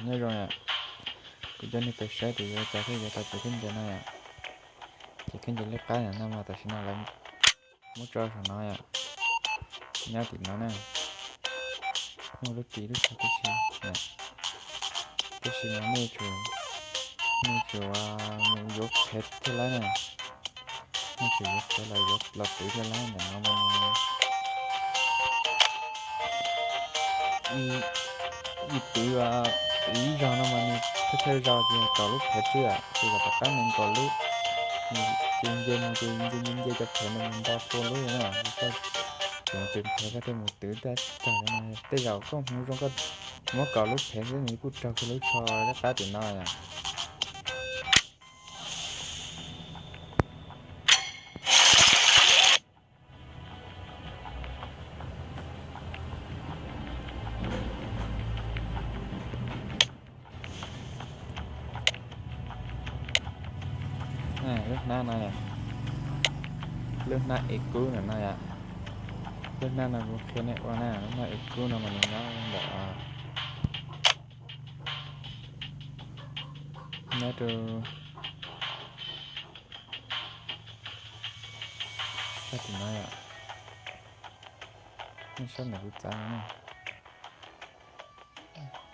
Nyob zoo yom, kuv coj nej pem saib tias yuav ua cas thiaj yuav tau cev khaub ncaws no yom. Cev khaub ncaws liab qab no mas tam sim no lawv muab tso saum no yom, nyob tim no na. Muaj lub ris lub tshaj tib si, tab sis mas nej tsum, nej tsum mus yuav qhev thiaj laib na. Nej tsum yuav qhev los yuav los twv thiaj laib ntawm no mas. Ib twv, twv ib zaug no mas nws thawj thawj zaug ces kaum lub qhev xwb, ces tom qab nees nkaum lub, ces nce mus ces nce nce nce cov qhev no mus nto pua lub na. Tseem twv qhev koj thiaj mus twv tag tag no, tej zaum koj hmoov zoo koj muab kaum lub qhev xwb nws kuj raug kiag lub tsho liab qab tim no yom. Lub hnab no yom, lub hnab ev kub ntawm no yom, lub hnab no kuv qhia nej ua na, lub hnab ev kub no mas nws nyob ntawm, nyob rau sab tim no yom, nej saib ntawm kuv txav no,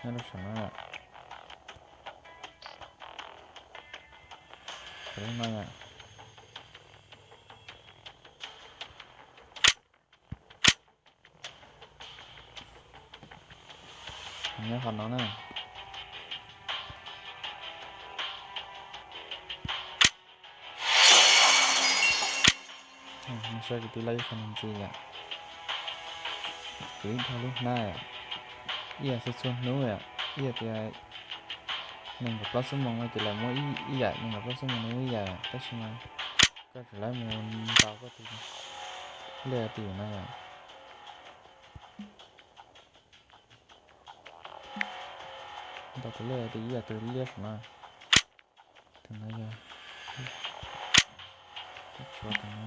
nyob rau saum no yom, saum lub no yom. Nyob qhov no na. Saib kuv twb laib ib qho ntxiv yom. Kuv ib dhau lub hnab yom, ib yam txhua txhua hnub yom, ib yam tias nees nkaum plaub xuab moos no ces lawv muab ib yam, nees nkaum plaub xuab moos no muab ib yam, tab sis mas koj tseem laib mus ntaus koj tus lej tim no yom. Ntaus tus lej tim ib yam tus liab saum no. Tus no yog, tshuav tus no.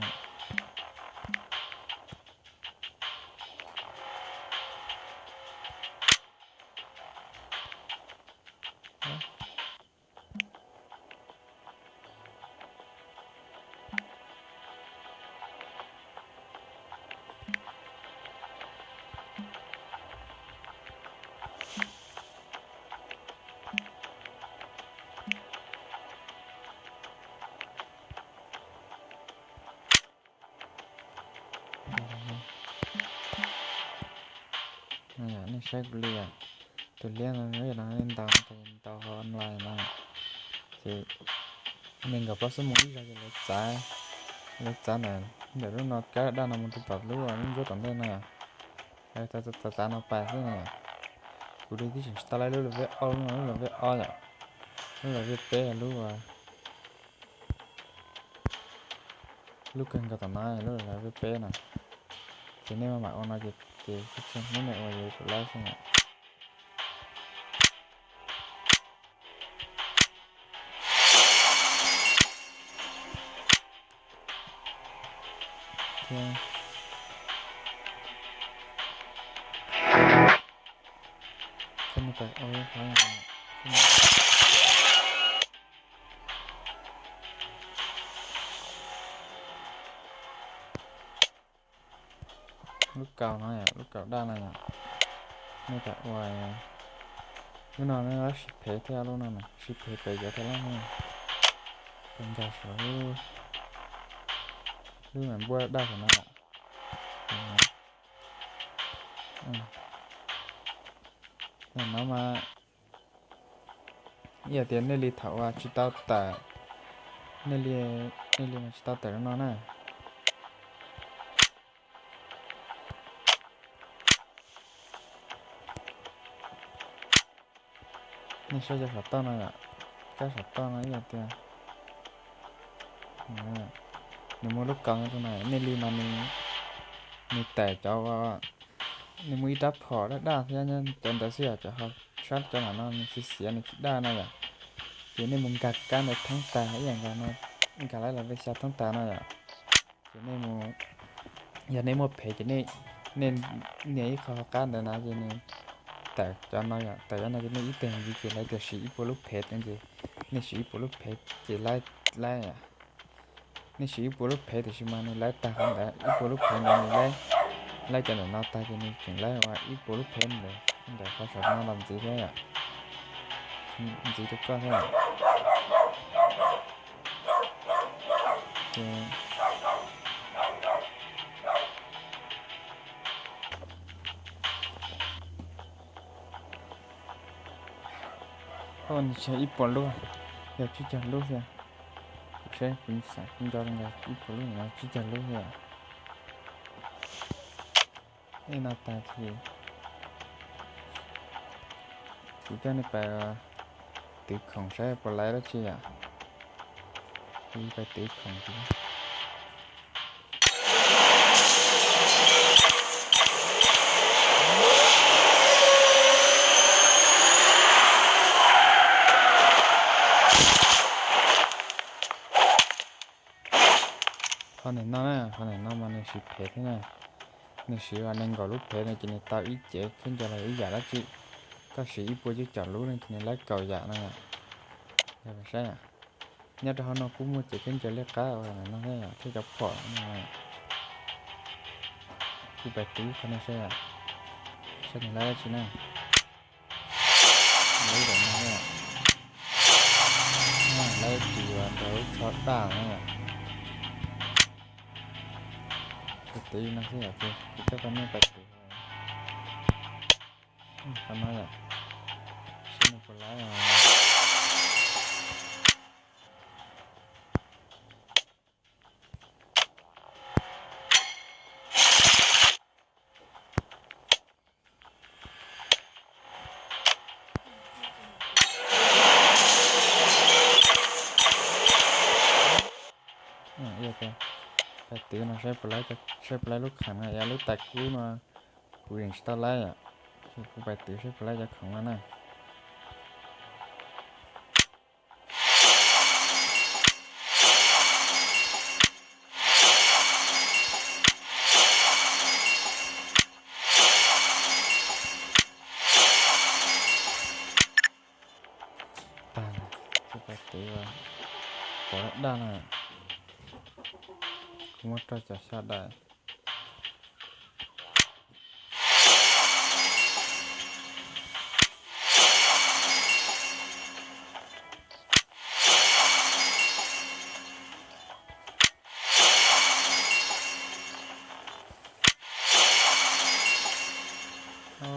Nej saib kuv li, tus liab no ntaus, ntaus online no, ces nees nkaum plaub xuab moos ib zaug ces lawv txav, lawv txav ntawm, ntawm lub no kab daj no mus rau tom lub, lub ntsuab tom ntej no yom. Txav txav no pais xwb no yom. Kuv li twb tseem tsis tau laib lub lv ob, lub no lub lv ob yom. Lub lv peb lub, lub kawg nkaus tom no lub lv peb no. Ces nej maj mam ua no ces, ces txhua hnub nej ua yuav tsum laib xwb yom. Lub kaum no yom, lub kaum daj no yom. Nej pab ua, lub no sib phem thiab, lub no sib phem pem cov thiab lub no. Pes nkag saum lub, lub me npuab daj saum no. No mas ib yam tias nej li thaum uas tsis tau tawm, nej li, nej li mas tsis tau tawm lub no na. Nej saib cov saum toj no yom, kab saum toj no ib yam tias nws muaj lub kaum no rau na, nej li mas nws tawm cov, nws muaj ib rab phom daj daj thiab cov ntawd xwb yom, cov ho sab cov no nws xiav xiav nws tsis daj no yom. Ces nej mus nkag kab ntawd thoob tag ib yam nkaus no, nkag lawv lov vej xya thoob tag no yom. Ces nej mus, yog nej muaj phem ces nej nias ib qho qab ntawd na ces nws Tawm cov no yom, tawm cov no ces nej ib teg ntxiv ces lawv tias siv ib puas lub phev ces, nej siv ib puas lub phev ces laib, laib, nej siv ib puas lub phev tiam sis mas nws laib tag qhov ntawd, ib puas lub phev ntawd nws laib, laib cov ntawm no tag ces nws tseem laib ua ib puas lub phev ntawd ntawm qhov saum no los ntxiv thiab yom, ntxiv rau koj thiab yom. Oj, nws tseg ib puas lub, yog tsib caug lub thiab. Kuv saib kuv xav kuv nco li ntawd ib puas lub no tsib caug lub thiab. Ej, no tag ces kuv coj nej pais twv khoom saib puas laib dab tsi yom. Kuv pais twv khoom. Qhov ntawm no na, qhov ntawm no mas nws siv phev thiab na. Nws siv uas nees nkaum lub phev no ces nws tau ib cev khaub ncaws los ib yam dab tsi. Koj siv ib puas cuaj caum lub no ces nws laib kaum yam no yom. Yog saib, nyob rau hauv no kuj muaj cev khaub ncaws liab qab uas no thiab yom, thiab cov phom no. Kuv pais twv qhov no saib, saib nws laib dab tsi na. Lub ntawm no, lub ris uas nrog lub tsho daj no. Kuv twv li no xwb yom, kuv coj peb nej pais twv qhov no yom, saib nws puas laib. Pais twv no saib puas laib, saib puas laib lub khoom no, yog lub tais kub no kuv yeej tsis tau laib yom, ces kuv pais twv saib puas laib cov khoom no na. Tag, kuv pais twv pov daj no, kuv muab rau cov xya daim.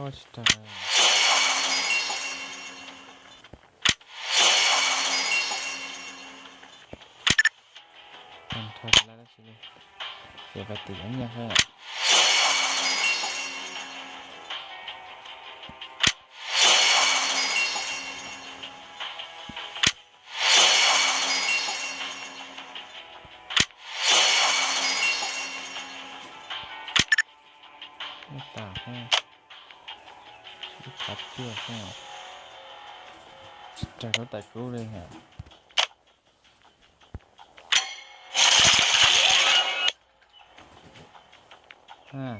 Tsis raug. Tag nrho tsis laib dab tsi li, ces pais twv cov nyiaj xwb yom. Ib tas, ib qhov cuaj xwb, tsis raug lub tais kub li hos.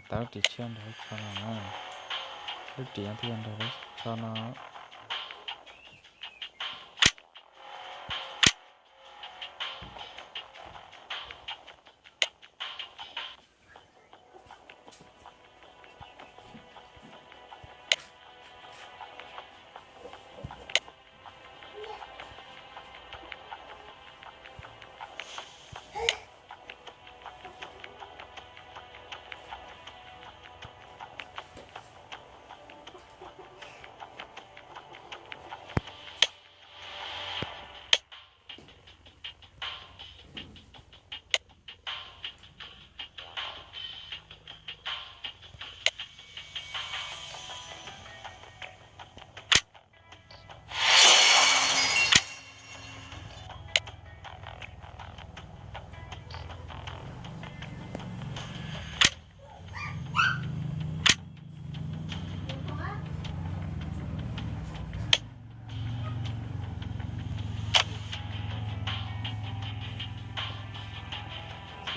Tau lub ris tshiab nrog lub tsho no na. Lub ris no thiaj yog nrog lub tsho no.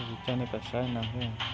Kuv coj nej pais saib no xwb.